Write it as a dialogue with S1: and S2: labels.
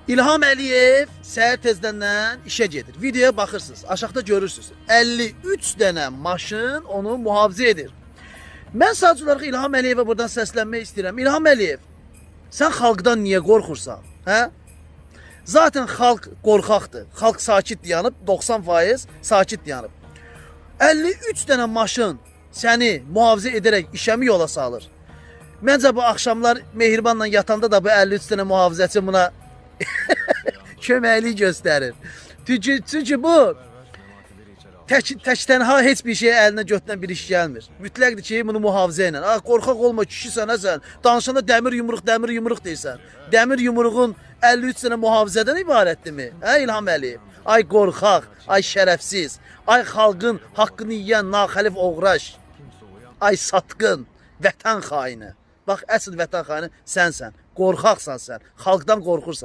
S1: İlham Əliyev səhər tezdəndən işə gedir. Videoya baxırsınız, aşağıda görürsünüz. 53 dənə maşın onu mühafizə edir. Mən sadəcə olaraq İlham Əliyevə buradan səslənmək istəyirəm. İlham Əliyev, sən xalqdan niyə qorxursan? Hə? Zaten xalq qorxaqdır. Xalq sakit dayanıb, 90% sakit dayanıb. 53 dənə maşın səni mühafizə edərək işəmi yola salır? Məncə bu axşamlar Mehribanla yatanda da bu 53 dənə mühafizəçi buna köməklik göstərir. Çünki bu tək tənha heç bir şey əlinə götürən bir iş gəlmir. Mütləqdir ki, bunu mühafizə ilə. A, qorxaq olma, kişisən hə sən. Danışanda dəmir yumruq, dəmir yumruq deyirsən. Dəmir yumruğun 53 dənə mühafizədən ibarətdirmi? Hə İlham Əliyev? Ay qorxaq, ay şərəfsiz, ay xalqın haqqını yeyən naxəlif oğraş. Ay satqın, vətən xaini. Bax, əsl vətən xaini sənsən. Qorxaqsan sən. Xalqdan qorxursan.